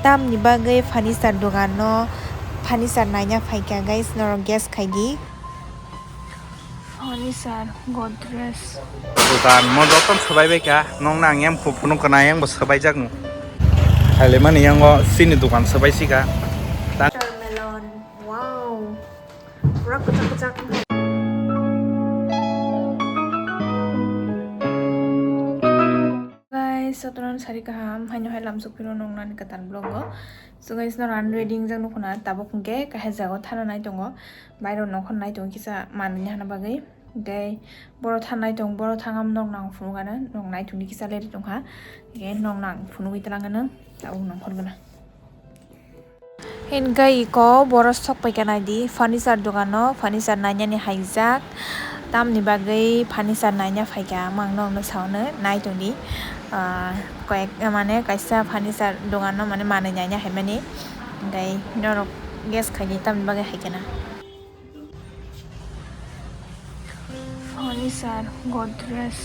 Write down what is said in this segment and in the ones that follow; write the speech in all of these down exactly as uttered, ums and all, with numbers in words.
Tamni bagwi furniture dogano furniture naina phaikha, guys, norok guess khaidi. Furniture, Godrej. Dukan mo joto swbai bai kha, nokno ang yang phunuk kana yang bo swbai jak no. Khaile mani yango chini dukan swbai sika. Watermelon, wow. Pura kwchak kwchak. Guys, sotono sari kaham, haino hai lamsok phiro nong nani kwtal vlog o. So guys, no run ready jak nukho na, tabuk hwnkhe kaisa jaga o thana nai tongo, bairo nokho nai tongo kisa manwi hana bagwi. Hwnkhe boro thana nai tongo, boro thangam nok nang phunukgana, nok nai tongdi kisa leri tongkha. Hwnkhe nok nang phunugwi twlangano, tabuk nongkhor gana. Hingke iko boro sok paikha naidi furniture dogano furniture nainani haijak tamni bagwi furniture naina phaikha mangno hwnwi saui nai tongdi. Ah, koyek mane kaisa furniture dogano mane manwi naina haimani hingke norok guess khaidi tamni bagwi haikhe na. Furniture, Godrej.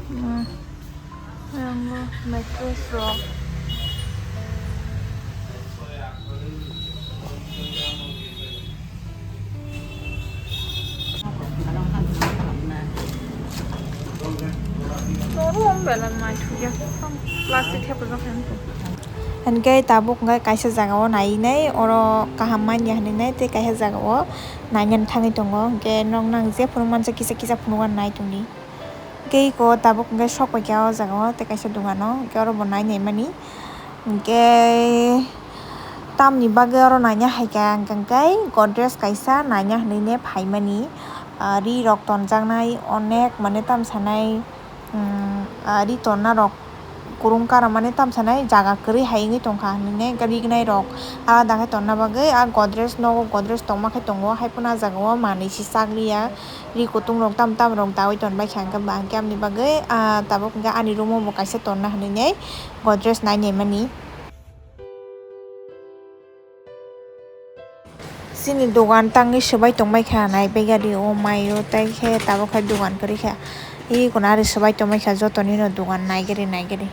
Hmm. Yang mattress rok. Room bela mai thuya. Plastic hepa jak. Hingke tabuk hingke kaisa jaga o nai nai oro kaham manya hinui nai tei kaisa jaga o nainani thangwi tongo hingke nok nang je phuru mansa kisa kisa phunukgwi nai tongdi hingke iko tabuk hingke sok paikha o jaga o tei kaisa dogan o hingke oro bo nai nai mani hingke tamni bagwi oro naina haikha hingke Godrej kaisa naina hinui ne phaimani ri rok tonjaknai onek mane tamsanai. Ri tonna rok kurung karamani tamsanai jaga kwrwi hai wngwi tongkha hinwi nai rignai rok alada khe tonna bagwi a Godrej nogo Godrej tongma khe tongo hai phano a jaga o manwi si chakliya ri kutung rok tam tam rok daui tonbaikha hwnkhe ba hwnkhe amoni bagwi tabuk hwnkhe ani room o bo kaisa tonna hinwi nai Godrej nai naimani. Chini dogan tangwi swbai tongbai kha naibai gari o mai o tei khe tabuk khe dogan kwrwi kha. Iko nari swbai tongbai kha joto nino dogan naigari naigari.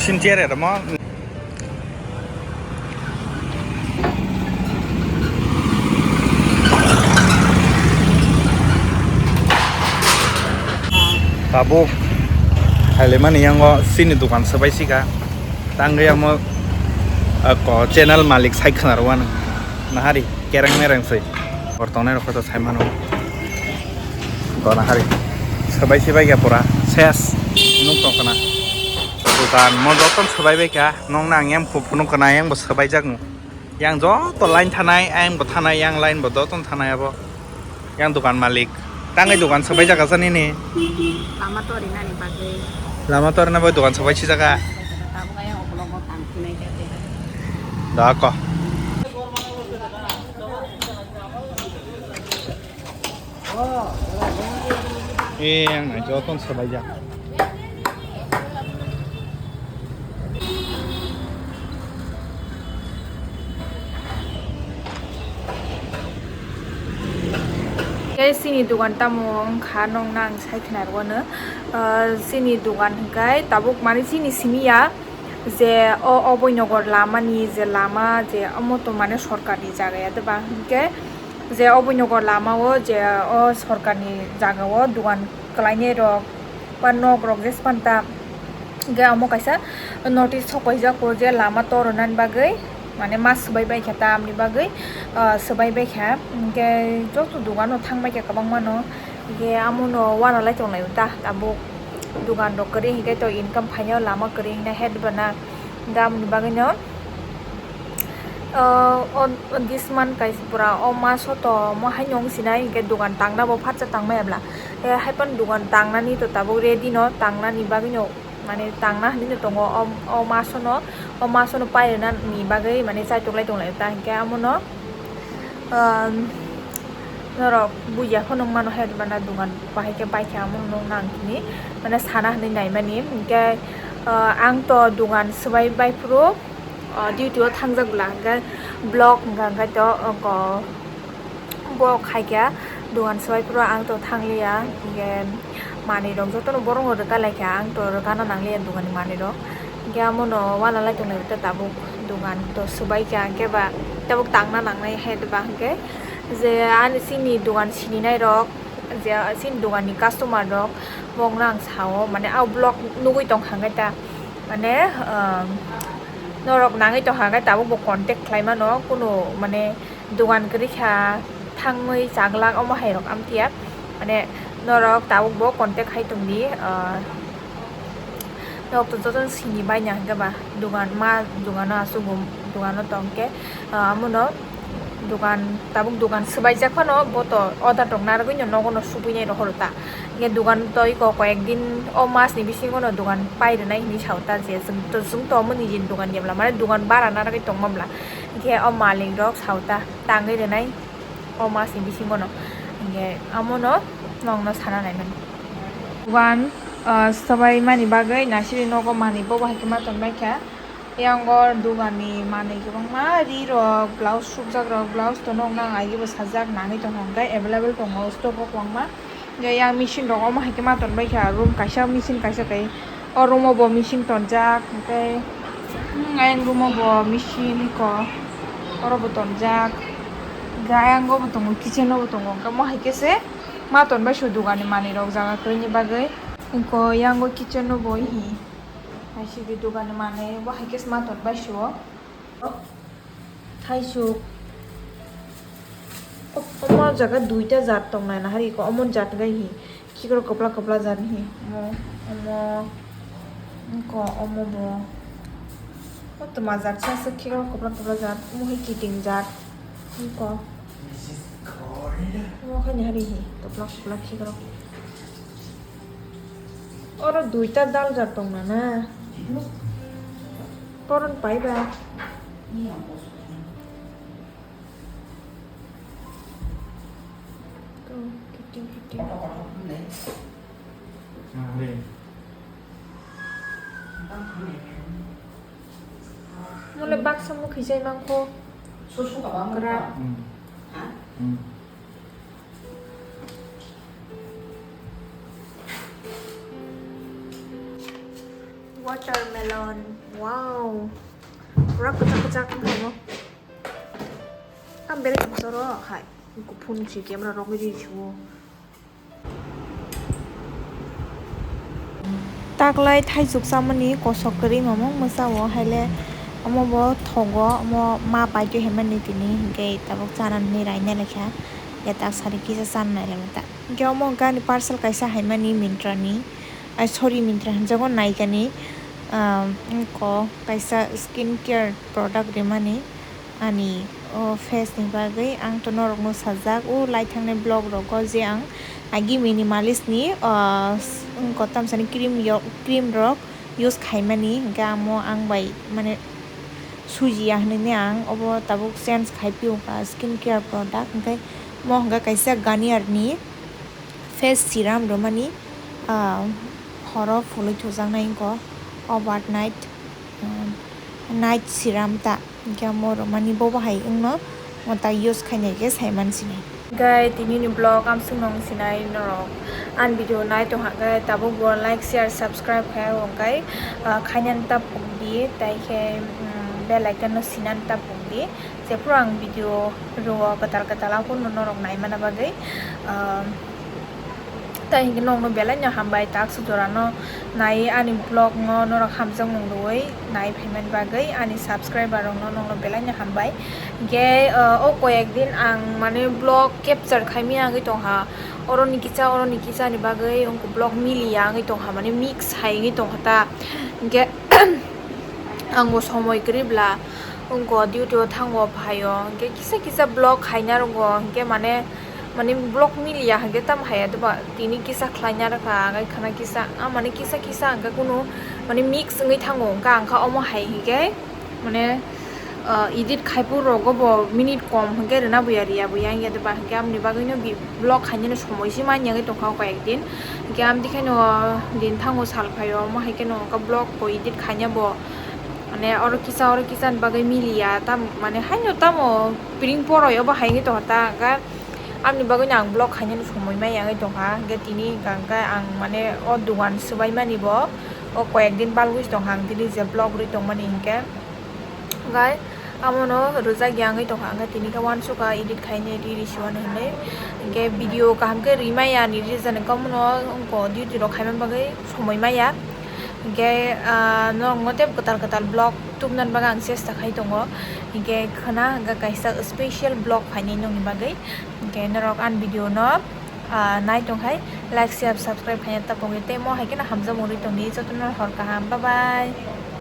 Sintiare ramo. Tabuk hailemani yango chini dogan swbai sika. Tangwi amo, ah, ko channel malik sai khwnaro ano. Nahari kereng mereng se. Bor tongnai rok khe to sai mano. Gora hari. Swbai se bai kha pura. Ses. Nuk tong khna. Dukan mo joto swbai bai kha. Nong nang yang phu-, phunuk khna yang bo swbai jak no. Yang joto line thanai, ayang bo thanai, yang line bo joto thanai abo. Yang dukan malik. Tangwi dukan swbai jak asa nini. Lama tori nani bagwi. Lama tori na bai dukan swbai si jaga. Tabuk ayang ukulok bo tang sinai khe. Da ko. Eh, ang nai joton swbaijak. Guys, chini dogan tamo wngkha nokna ang sai khna rwano. Ah, chini dogan hwnkhe tabuk mani chini simi ya. Je o Oboi Nogor lamani je lama je omo to mane sorkarni jaga ya, tei ba hinkhe je Oboi Nogor lama o je o sorkarni jaga o dogan kwlainai rok ba nok rok je sipanta hinkhe omo kaisa notice sok paijak o je lama torna ni bagwi mane ma swbai bai kha tamni bagwi, ah, swbai bai kha hinkhe joto dogan o thang bai kha kwbangma no hinkhe amo no uanalai tonglai o ta tabuk. Dogan rok kwrwi hinkhe to income phainai o lama kwrwi hinai head bana. Hinkhe amoni bagwino, ah, o, o this month kaisa pura o maso to omo haino wng sinai hinkhe dogan tangna bo phatsa tangmaya bla. Tei haiphano dogan tangnani to tabuk ready no tangnani bagwino mane tangna hinwi no tongo o, o masono, o masono pairwna ni bagwi mane chaitok lai tonglai ta hinkhe amono, um, norok buya phano wngmano hai rwmana dogan bahai khe baikha amono nukna ang tini mane sana hinwi naimani hinkhe, uh, ang to dogan swbai bai phuru, uh, duty o thangjak bwla hinkhe vlog hinkha hinkhe to, uh, Bo khaikha dogan swbai phuru ang to thangliya, hinkhe manwi rok jotono borokno rwka laikha, ang to rwkana nangliya dogan ni manwi rok. Hinkhe amono uanalai tonglai ta tabuk dogan to swbaikha, hinkhe ba tabuk tangna nangnai hai ba hinkhe je ani chini dogan sininai rok je chini dogan ni customer rok bokno ang sao, mane ah vlog nugwi tongkha hinkhe ta mane, um, norok nangwi tongkha hinkhe tabuk bo contact khlai mano kunu mane. Dogan kwrwi kha thangwi chaglak omo hai rok amthiya, mane norok tabuk bo contact khai tongdi, ah, norok to jotono sini baina hinkhe ba dogan ma dogano aswk bo dogano tongkhe, ah, amono dogan tabuk dogan swbaijak phano bo to order rok narwgwino nogono subui nai rohoro ta hinkhe dogan to iko koyek din o mas ni bisingo no dogan pai rwnai hinwi sao ta je chwng to chwng to omo nijini dogan ya bwla mane dogan bara narwgwi tongma bwla. Hinkhe o malik rok sao ta tangwi rwnai o mas ni bisingo no. Hinkhe amono nokno sana naimani. Dogan, ah, swbai mani bagwi nasiri nogo manwi bobo hai khe ma tongbai kha. Yang o dogan ni manwi kwbangma ri rok, blouse sukjak rok, blouse to nokna ang agi bo sajak nangwi tongkha hinkhe available tongo stock o kwbangma. Hinkhe yang machine rok omo hai khe ma tonbai kha, room kaisa machine kaisa tei o room o bo machine tonjak, hinkhe, hmm, ayang room o bo machine eko oro bo tonjak, hinkhe ayang o bo tongo, kitchen o bo tongo, hinkhe omo hai khe se ma tonbai sio dogan ni manwi rok jaga kwrwini bagwi. Hinkhe yang o kitchen o bo hi hai sidi dogan ni manwi bo hai khe se ma tonbai sio. Thaisuk. O-, omo jaga duita jat tong nai nahari ko, omo jat gai hi. Khikrok kwpla kwpla jat hi. Omo, omo, wngkha omo bo. O twma jat sa se khikrok kwpla kwpla jat. Omo hai kiting jat. Wngkha. Omo khai nahari hi. Kwpla kwpla khikrok. Oro duita dal jat tong nana. Poron pai ba. To, kiting, kiting. Mole baksa mukhi jai mangkho. Kra. Watermelon. Wow. Pura kwchak kwchak wngkha bo. Ang belai khasaro hai. Kuphun si camera rok ri siwo. Taklai thaisuk chamani kosok kwrwi mamung mwsao haile omo bo thogo, omo ma paitwi haimani tini hinkhe tabuk chanani raina lekha, ya tak sari kisa chanai lamata. Hinkhe omo gani parcel kaisa haimani Myntra ni, ai sorry, Myntra hinjago, Nykaa ni, ah, wngkha kaisa skin care product rimani ani o face ni bagwi. Ang to norokno sajak o lai thangnai vlog rogo je ang agi minimalist ni, ah, wngkha tamsani cream yo-, cream rok use khaimani, hinkhe amo ang bai mane sujiya hinwi ang obo tabuk change khai pio ka skin care product, hinkhe mo hinkhe kaisa Garnier ni face serum rwmani, ah, horo phulwi thujaknai wngkha overnight, um, night serum ta. Hinkhe omo rwmani bobo hai wngno mo ta use khainai khe saiman sinai. Hinkhe tinini vlog amswkno wng sinai norok ani video nai tongkha khe tabuk bo like, share, subscribe khai o hinkhe, ah, khainani ta pungdi, tei khe, um, bell icon no sinani ta pungdi. Jephuru ang video rwo kwtal kwtal abono norok naimana bagwi, ah, Tai hinkhe nokno belai no hambai, taksa jora no nai ani vlog no norok hamjakmung rwui nai phaimani bagwi ani subscriber rok no nokno belai no hambai. Hinkhe, ah, o koyek din ang mane vlog capture khaimaya wngwi tongkha, oroni kisa oroni kisa ni bagwi wngkha vlog miliya wngwi tongkha, mane mix hai wngwi tongkha ta. Hinkhe ang bo somoi kwrwi bwla wngkha duty o thango phaio, hinkhe kisa kisa vlog khaina rwgo, hinkhe mane, mane vlog miliya hinkhe tamo haiya doba, tini kisa khlaina rwkha, ang khana kisa, ah, mane kisa kisa hinkhe kunu Mane mix wngwi thango, hwnkha ang kha omo hai hinkhe mane, ah, edit khai phuru rogo bo minute kom hinkhe rwna buya, riya buya hinkhe, ba hinkhe amoni bagwino bi-, vlog khainani somoi se manya wngwi tongkha o koi ek din. Hinkhe amtwi khaino din thango sal phaio, omo hai kheno hwnkha vlog bo edit khaina bo mane oro kisa oro kisa ni bagwi miliya, tam mane haino tamo piring poroi obo hai wngwi tongkha ta, hwnkhe amoni bagwino ang vlog khainani somoi manya wngwi tongkha. Hinkhe tini hwnkha hinkhe ang mane o dogan swbaimani bo o koi ek din balgwi tongkha ang tini je vlog rwi tongmani hinkhe. Hwnkhe amono rwjak ya wngwi tongkha, hwnkhe tini khe uansukha edit khainai riri siwani hinwi. Hinkhe video kaham khe rwi maya ni reason wngkha omono wngkha duty rok khaimani bagwi somoi maya. Hinkhe, ah, norokno tei kwtal kwtal vlog tubunani bagwi ang chesta khai tongo. Hinkhe khwna hwnkha kaisa special vlog phainai nokni bagwi. Hinkhe norok ani video no, ah, nai tongkhai like, share, subscribe khaina tapogwi tei mo hai kheno hamjakmung rwi tongdi jotono hor kaham. Bye bye.